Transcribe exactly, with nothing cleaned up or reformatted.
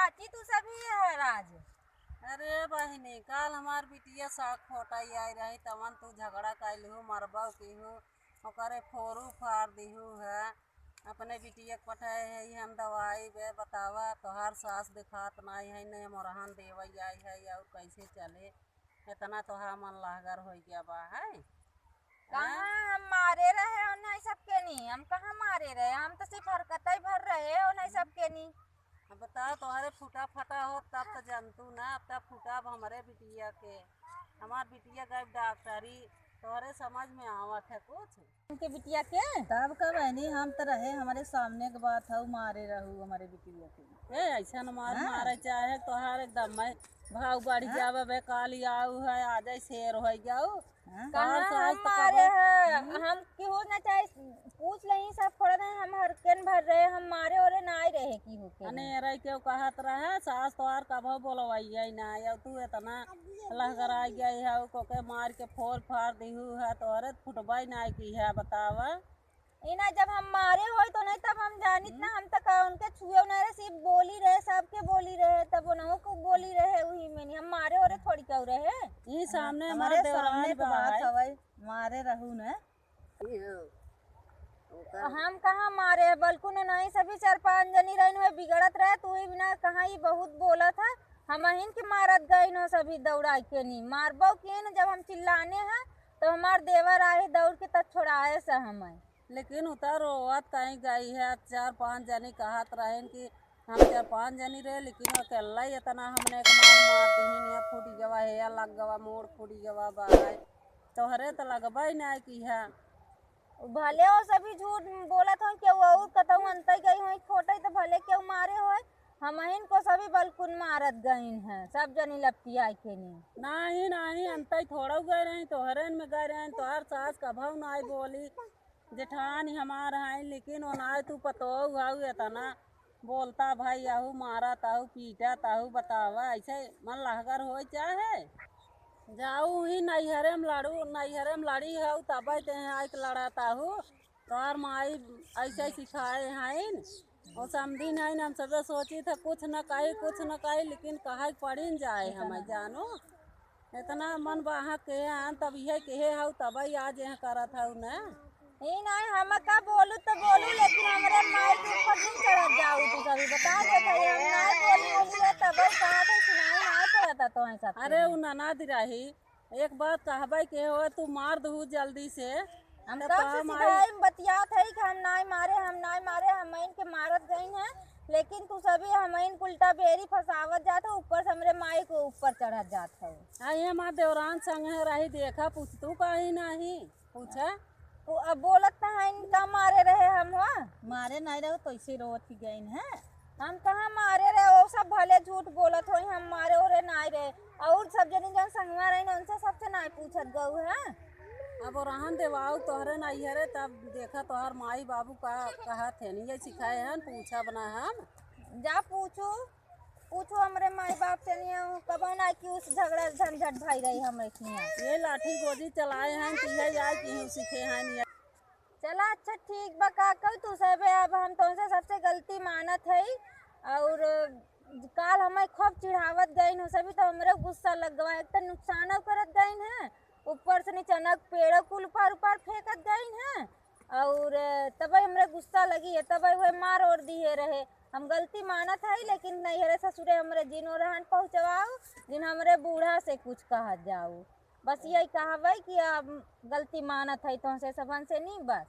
चाची, तू सभी है राज। अरे बहिनी, काल हमार बिटिया साग खोटाई आई रही, तवन तू झगड़ा कैलहू, मरबो किहू, ओकरे फोरू फार दिहू है। अपने बिटिया के पठाए है हम दवाई बे, बतावा, तोहार सास दिखात नाई है, ने मोरहन देवई आई है, और कैसे चले? इतना तोहार मन लहगर होइ गया बा है। कहाँ हम मारे रहे हो नहीं सबके नी, हम कहाँ मारे रहे, हम तो सिर्फ हरकतई भर रहे हो नहीं सबके नी। अब बताओ, तोहरे फूटा फटा हो तब तो जनतू ना, अब तब फूटा अब हमरे बिटिया के, हमार बिटिया गए डॉक्टरी, तोहरे समझ में आवत है कुछ? उनके बिटिया के? तब का बहनी, हम तो रहे, हमारे सामने के बात है, मारे रहू हमारे बिटिया के। ए, ऐसा न मार हाँ। मारे चाहे तोहार एकदम मैं भाव बढ़ हाँ। जावे बे, काली आऊ है, आ जाए शेर हो जाऊ। हाँ। कहाँ तोहार सास हम तो मारे कबो हैं? हम्म। हम केहू ना चाहे पूछ लही, सब फोड़त हैं, हम हरकेन भर रहे, हम मारे ओरे ना आई रहे केहू के। अने रह केहू कहत रहे, सास तोहार कबो बोलवैया ही ना, या तू इतना लहगरा गया है, को के मार के फोड़ फाड़ दिहू है, तोहरे फुटबा ही ना की है, बतावा। इना जब हम मारे होई तो नहीं, तब हम जानित ना, हम तक उनके छुए ना रहे, सिर्फ बोली रहे, सबके बोली रहे, तब उनहु को बोली रहे, वही में नहीं, हम मारे ओरे थोड़ी क्यों रहे। ई सामने हमारे मार देवरान सामने के बा बात है। हवाई, मारे रहू न। हम कहाँ मारे है, बल्कु न नहीं, सभी चार पांच जनी रहन हुए बिगड़त रहे, तू ही बिना कहाँ ही बहुत बोलत है, हम अहिन के मारत गई न, सभी दौड़ाई के नहीं, मारबो के न, जब हम चिल्लाने हैं, तो हमार देवर आए दौड़ के तब छोड़ाए से हमें। लेकिन उतर रोवत कहीं गई है, चार पांच जनी कहत रहन कि हम चार पांच जनी रहे, लेकिन अकेला ही इतना हमने एक मार मार दीहिन, या फूट गवा है, या लग गवा, मोड़ फूट गवा बा है, तोहरे तो लगबा ही नहीं की है। भले वो सभी झूठ बोलत हो, केहू और कतहु अंतई गई हो, खोटे तो भले केहू मारे हो, हमहिन को सभी बलकुन मारत गईन है, सब जनी लपटिया के नी। नहीं, नहीं, अंतई थोड़ा गए रही, तोहरे में गए रही, तोहर सास कभऊ नहीं बोली, जेठानी हमार है, लेकिन ओनाए तू पतोहू हऊ, इतना बोलता भाई, आहू मारत, आहू पीटत, आहू बतावा, ऐसे मन लहगर होई चाहे? जाऊ ही नैहरे में लड़ू, नैहरे में लड़ी हऊ, तब ते हैं आइक लड़त आहू। तोहर माई ऐसे सिखाए हैं, वो समझी नहीं, हम सबे सोची थे कुछ न कही, कुछ न कही, लेकिन कहा पड़ी न जाए हमें जानो। इतना मन बाहक के हैं, तब यह कहे हऊ, तब ही आज यहाँ करत हऊ न। ई नहीं, हम का बोलू तो बोलू, लेकिन हमरे माई के ऊपर नहीं चढ़त जाऊ। तू सभी बता देत है, हम नहीं बोली, बोली है, तब ही कहा था, सुनाई नहीं पड़ता तो ऐसा। अरे, उ ननद रही, एक बात कहबे के हो, तू मार दहू जल्दी से। हम तो कब से कहा माई सिधाई में बतियात है कि हम नाई मारे, हम नाई मारे, हम इनके मारत गई हैं, लेकिन तू सभी हम इनको उल्टा बेरी फंसावत जात हो, ऊपर से हमरे माई को ऊपर चढ़त जात है। आई हमार देवरान संग है रही, देखा, पूछ तू कहीं नहीं, पूछा। वो अब बोलत ना है, इनका मारे रहे हम, हाँ? मारे नहीं रहो तो इसे रोवत ही गई है। हम कहाँ मारे रहे, वो सब भले झूठ बोलत होई, हम मारे ओरे नाई रहे। और सब जनी जौन संगवा रही, उनसे सबसे नाई पूछत गऊ है। अब रहन देवाऊ तोहरे नाई हरे, तब देखा तोहर माई बाबू का कहत है, नहीं ये सिखाए हैं, पूछा बना हम। जा पूछू, पूछू हमरे माई बाप से, नहीं कबो ना कि उस झगड़ा झंझट भाई रही हमरे खिया। ये लाठी गोजी चलाए हैं कि ये जाए कि हम सीखे हैं नहीं। चला अच्छा ठीक बा, का कहू तू सबे, अब हम तोहसे सबसे गलती मानत हई। और काल हमें खूब चिढ़ावत गईन हो सभी, तो हमरे गुस्सा लग गवा। एक तो नुकसानो करत गईन है, ऊपर से नीचे अनक पेड़ो कुल उपार उपार फेंकत गईन है, और तबे हमरे गुस्सा लगी है, तबे वह मार ओर दिए रहे। हम गलती मानत हई, लेकिन नैहरे ससुरे हमरे जिन ओरहन पहुँचवाओ, जिन हमरे बूढ़ा से कुछ कहत जाओ। बस यही कहबै कि अब गलती मानत है तोहसे सबन से नहीं, बस।